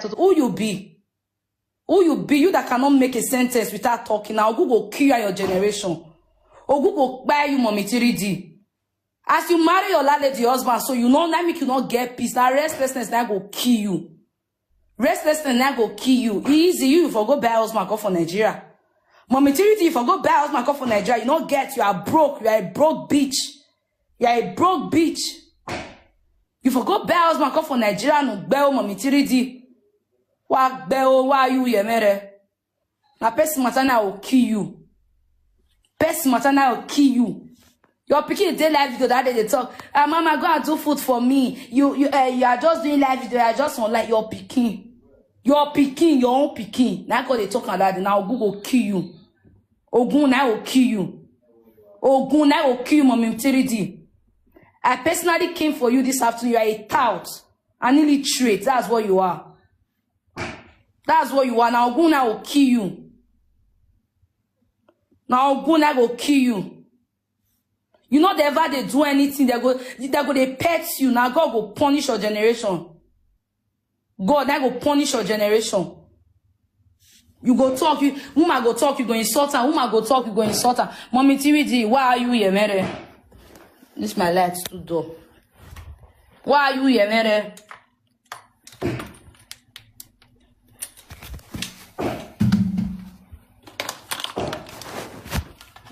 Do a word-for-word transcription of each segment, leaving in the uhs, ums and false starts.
Who you be? Who you be? You that cannot make a sentence without talking. Now, Ogun go kill you and your generation. Ogun go buy you, Mommy three D. As you marry your landlady husband, so you know that make you not get peace. Now, restlessness now go kill you. Restlessness now go kill you. Easy, you for go buy husband, come for Nigeria. Mommy three D, if I go buy husband, come for Nigeria, you not get, you are broke. You are a broke bitch. You are a broke bitch. You for go buy husband, come for Nigeria, no buy Mommy three D. Why buy? Why you here, mere? Now, person matter now will kill you. Person matter now will kill you. Your pikin dey live video that day they talk. Ah, mama, go and do food for me. You, you, uh, you are just doing live video. I just online. Your pikin, your pikin, your own pikin. Now go they talk like that. Now Google kill you. Ogun now will kill you. Ogun now will kill you, Mommy three D. I personally came for you this afternoon. You are a tout, an illiterate. That's what you are. That's what you are. Now Ogun now will kill you. Now Ogun now will kill you. You know they ever they do anything. They go, they go they pet you. Now God go punish your generation. God now go punish your generation. You go talk, you woman go talk, you go insult her. Woman go talk, you go insult her. Mommy three D, why are you here, mere? This my light too dull. Why are you here, mere?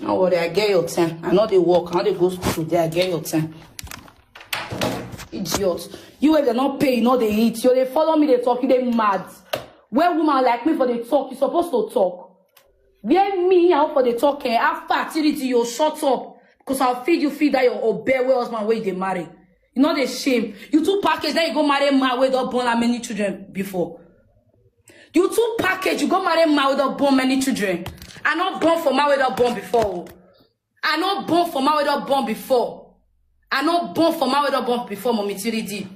No worry, I get your time. I know they work. I know they go school today. I get your time. Idiot. You, if they not pay, you know they eat. You they follow me, they talk, you they mad. Where woman like me for they talk, you supposed to talk. Where me, how for they talk, eh? After activity, you shut up. Because I'll feed you, feed that your obey where husband where they marry. You know the shame. You too package, then you go marry man where don't born how many children before. You too package, you go marry man where don't born many children. I not born for man where don't born before. I not born for man where don't born before. I not born for man where don't born before, Mommy three D.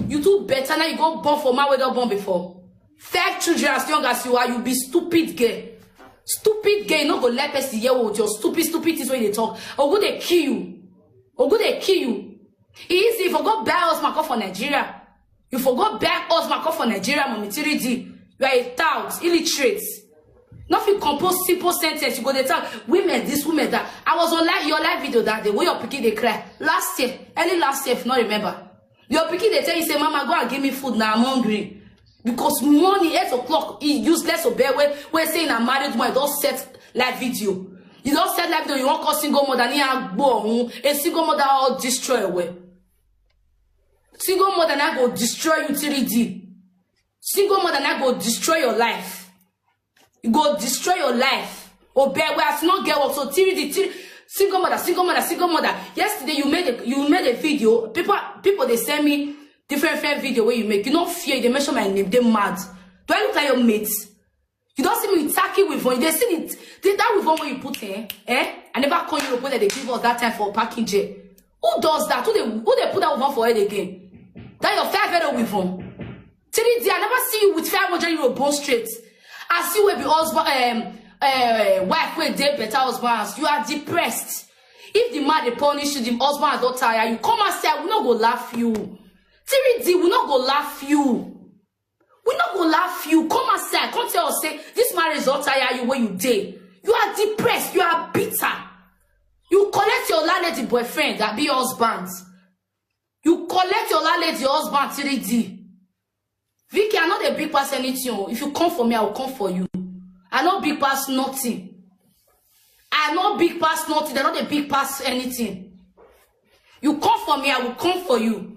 You too better now, you go born for man where don't born before. Five children as young as you are, you be stupid girl. Stupid girl, you no go let person hear with your stupid, stupid things when they talk. Ogun they kill you. Ogun they kill you. Easy, if you go buy house, come for Nigeria. You for go buy house, come for Nigeria, Mommy three D. You are a tout, illiterate. Not fit compose simple sentence. You go dey talk, women this, women that. I was on live, your live video that day. Where your pikin they cry last year, early last year, if you not remember. Your pikin they tell you say, "Mama, go and give me food now. I'm hungry." Because morning eight o'clock, he useless obey. When when saying a married woman, don't set live video. You don't set live video. You won't call single mother. Ni agbo, a single mother all destroy away. Single mother now go destroy you three D. Single mother now go destroy your life. You go destroy your life. Obey where as not get work. So three D, three, single mother, single mother, single mother. Yesterday you made a you made a video. People people they send me different different video where you make. You know fear. They mention my name. They mad. Do I look like your mates? You don't see me with tacky with one. They see it. They, that with one where you put eh? Eh? I never call you when they give us that time for parking jail. Who does that? Who they who they put that one for head again? That your fair fellow with one. Three D, I never see you with five hundred euro bone straight. I see we be husband, um, uh, wife with day better husbands. You are depressed. If the man they punish you, the husband don't tire. You come and say, "We not go laugh you." Three D, we not go laugh you. We not go laugh you. Come and say, come tell us say this marriage don't tire you where you day. You are depressed. You are bitter. You collect your landlady boyfriend that be husband. You collect your landlady husband three D. Vicky, I know the big pass anything. Oh. If you come for me, I will come for you. I know big pass nothing. I know big pass nothing. They're not a big pass anything. You come for me, I will come for you.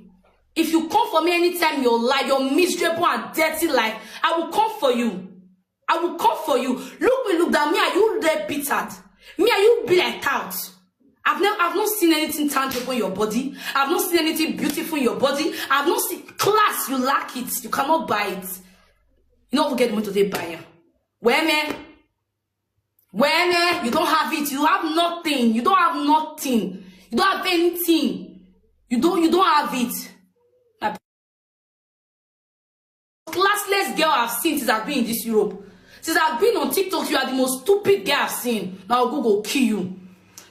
If you come for me anytime in your life, your miserable and dirty life, I will come for you. I will come for you. Look me, look down. Me, are you red bittered? Me, are you be like out? I've never, I've not seen anything tangible in your body. I've not seen anything beautiful in your body. I've not seen class. You lack it. You cannot buy it. You don't get money to take buy it. Where man? Where man? You don't have it. You have nothing. You don't have nothing. You don't have anything. You don't. You don't have it. Classless girl I've seen since I've been in this Europe. Since I've been on TikTok, you are the most stupid girl I've seen. Now Google kill you.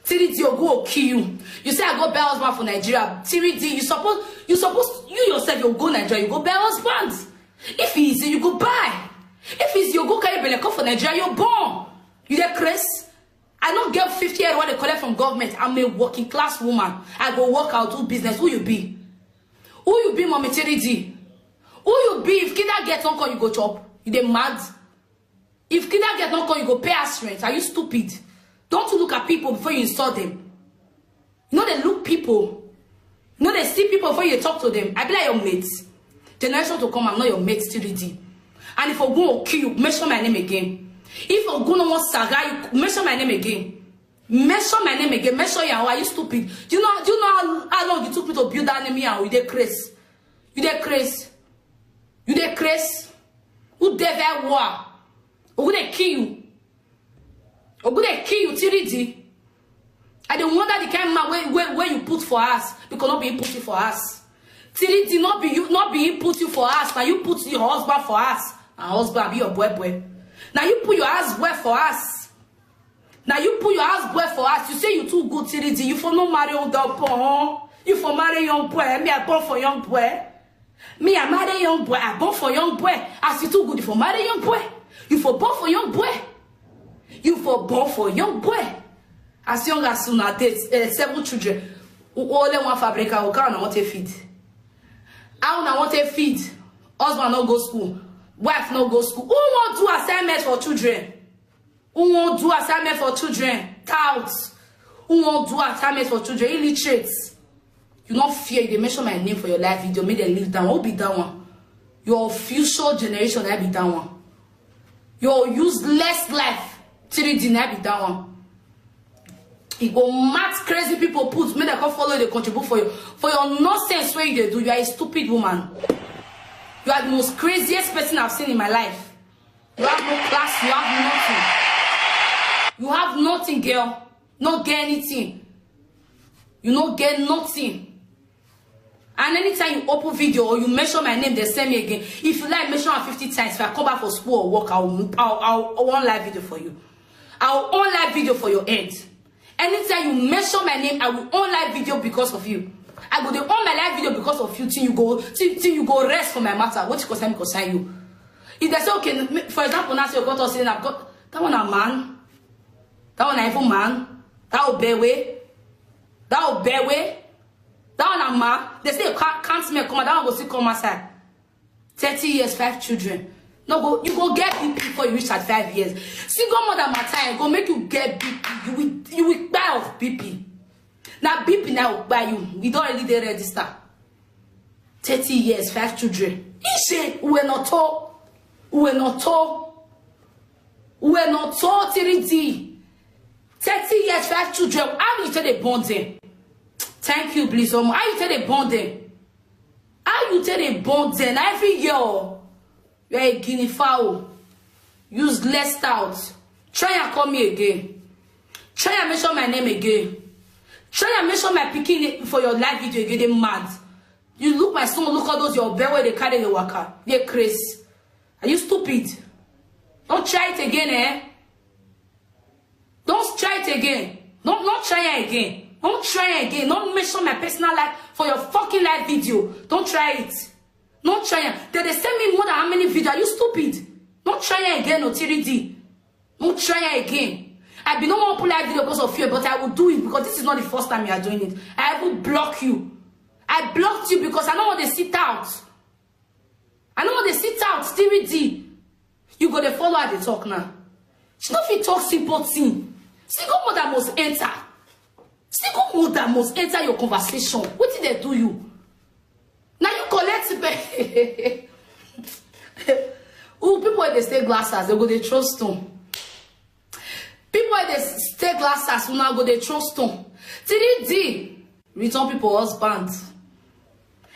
Three D Ogun will kill you. You say I go buy husband for Nigeria. Three D, you suppose, you suppose, you yourself, you go Nigeria, you go buy husband. If e easy, you go buy. If e easy, you go carry belle come for Nigeria, you born. You dey craze? I no get fifty euro wey dey collect from government. I'm a working class woman. I go work out, do business. Who you be? Who you be, Mommy Three D? Who you be? If kinda get no come, you go chop. You dey mad? If kinda get no come, you go pay house rent. Are you stupid? Don't you look at people before you insult them? You know they look people. You know they see people before you talk to them. I be like your mates. Generation to come, I'm not your mate, Three D. And if Ogun will kill you, mention my name again. If Ogun no wants Saga, you mention my name again. Mention my name again. Mention your, are you stupid? Do you know, do you know how, how long it took me to build that name here? You dey craze. You dey craze. You dey craze. Who dey very war? Who dey kill you? Who dey kill you, Three D? I dey wonder the kind man wey, wey, wey you put for us, because no be him put you for us. Three D, no be you, no be him put you for us. Now you put your husband for us. And husband be your boy boy. Now you put your house boy for us. Now you put your house boy for us. You say you too good, Three D. You for no marry old boy. You for marry young boy. Me, I born for young boy. Me, I marry young boy. I born for young boy. As you too good, you for marry young boy. You for born for young boy. You for born for young boy. As young as una dey, eh, seven children. U-, only one fabrica, how una want to feed? How una want to feed? Husband no go school. Wife no go school. Who want do assignment for children? Who won't do assignment for children? Tout. Who won't do assignment for children? Illiterates. You not fear, you dey mention my name for your live video. Make dem leave that one. Who be that one? Your future generation, I be that one. Your useless life. Three D, I be that one. E go mad crazy people put, make dem come follow, dey contribute for you. For your nonsense wey you dey do, you are a stupid woman. You are the most craziest person I've seen in my life. You have no class, you have nothing. You have nothing, girl. No get anything. You no get nothing. And anytime you open video or you mention my name, they send me again. If you like, mention am fifty times. If I come back for school or work, I will, I will, I will, I will one live video for you. I will one live video for your head. Anytime you mention my name, I will on live video because of you. I go dey on my live video because of you till you go, till, till you go rest for my matter. What you concern me concern you. If they say, okay, m-, for example, now say you got us in, I've got that one a man, that one a evil man, that will bear way, that will bear way, that one a man. They say you can't, can't smell, come out, that one go still come outside. Thirty years, five children. No go, you go get B P before you reach at five years. Single mother matter, e go make you get B P. You will, you will die of B P. Now B P now will buy you. We don't already dey register. Thirty years, five children. Ishe, we were not told. We were not told. We were not told, Three D. Thirty years, five children. How you take dey born them? Thank you, please. Um, how you take dey born them? How you take dey born them? Na every year, oh, you are a guinea fowl. Useless tout. Try and call me again. Try and mention my name again. Try and mention my pikin for your live video again. They mad. You look my son, look all those your bed where they carry the waka. They craze. Are you stupid? Don't try it again, eh? Don't try it again. Don't, don't try it again. Don't try it again. Don't mention my personal life for your fucking live video. Don't try it. Don't try it. They, they send me more than how many videos? Are you stupid? Don't try it again, no, Three D. Don't try it again. I be no more put live video because of fear, but I will do it because this is not the first time you are doing it. I will block you. I blocked you because I don't want to sit out. I don't want to sit out, Three D. You go dey follow her dey talk now. She no fit talk simple thing. Single mother must enter. Single mother must enter your conversation. Wetin dey do you? Now you collect it. Ooh, people wey dey stay glasses, they go dey throw stone. People wey dey stay glasses, una go dey throw stone. Three D, return people husband.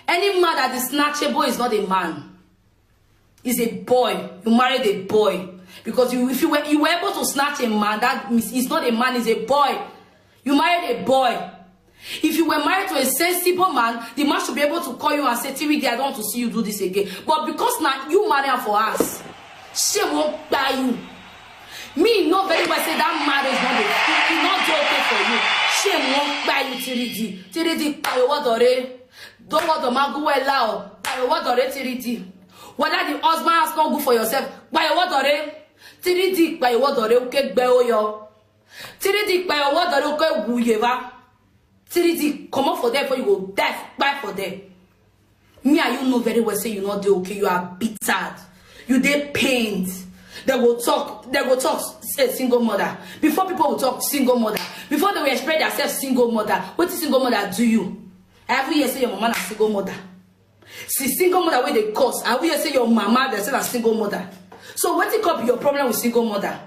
Any man that is snatchable is not a man. Is a boy. You married a boy. Because you, if you were, you were able to snatch a man, that means he's not a man, he's a boy. You married a boy. If you were married to a sensible man, the man should be able to call you and say, "Three D, I don't want to see you do this again." But because now you marry am for us, shame won't buy you. Me know very well say that marriage not dey, e, e not dey okay for you. Shame won't buy you, Three D. Three D, I what ore? Don't want the magu well loud. I what ore, Three D? Whether the husband has not good for yourself, by your word or eh? Three D, by your word or eh? Okay, by your three D, by your word or eh? Okay, wuyeva. Three D, come up for them before you go die, buy for them. Me and you know very well say you not dey okay. You are bitter. You dey pained. They go talk. They go talk. Say single mother. Before people will talk single mother. Before they will express themselves single mother. What is single mother do you? Every year say your mama na single mother. See single mother wey dey curse. I will say your mama dey say na single mother. So wetin come be your problem with single mother?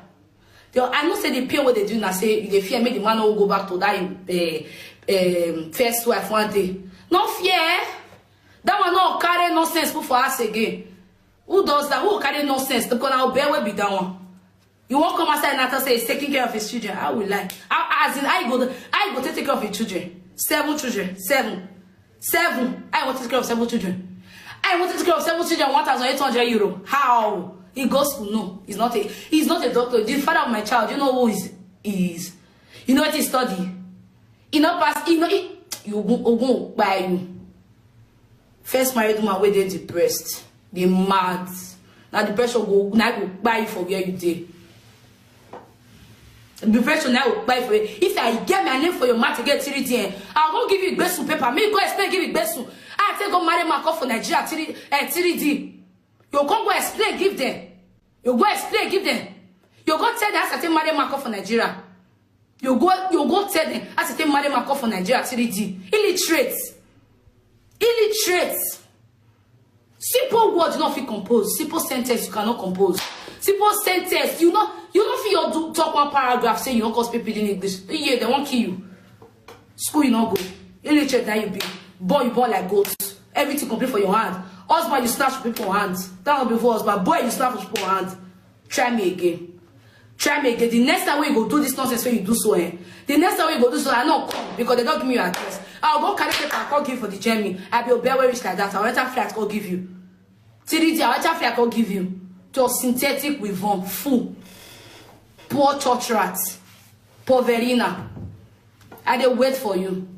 Your, I know say the pain wey dey do na say you dey fear make the man no go back to that uh, um, first wife one day. No fear. That one no carry nonsense put for us again. Who does that? Who carry nonsense? The corner bear will be that one. You won't come outside and say he's taking care of his children. I will lie. I, as in, I go, I go take care of his children. Seven children. Seven. Seven. I want to take care of seven children. I want to take care of seven children. One thousand eight hundred euro. How? He goes school. No, he's not a. He's not a doctor. The father of my child. You know who is he is. You know what he study. He not pass. He know. He, you go, go buy you. First married woman wey dey depressed, dey mad. Na depression go na go buy you for where you dey. Depression na go buy for you. If I get my name for your mouth again, three D, eh, I go give you igbesun paper. Me go explain, give you igbesun. I take go marry man come for Nigeria, three, eh, three D. You come go explain, give them. You go explain, give them. You go tell them as I take marry man come for Nigeria. You go, you go tell them as I take marry man come for Nigeria, three D. Illiterate. Illiterate. Simple word you no fit compose. Simple sentence you cannot compose. Simple sentence you no you no fit your do talk one paragraph say you no cause people in English. Yeah, they won't kill you. School you no go. Illiterate that you be. Born you born like goat. Everything complete for your hand. Husband you snatch people hand. That one before husband. Boy you snatch people hand. Try me again. Try me again. The next time when you go do this nonsense when you do so, eh? The next time when you go do so, I no come because they don't give me your address. I'll go carry paper and come give for the journey. I be obey where reach like that. I'll enter flight, go give you. T D T, I'll enter flight, go give you. To synthetic with one fool. Poor church rat. Poverina. I dey wait for you.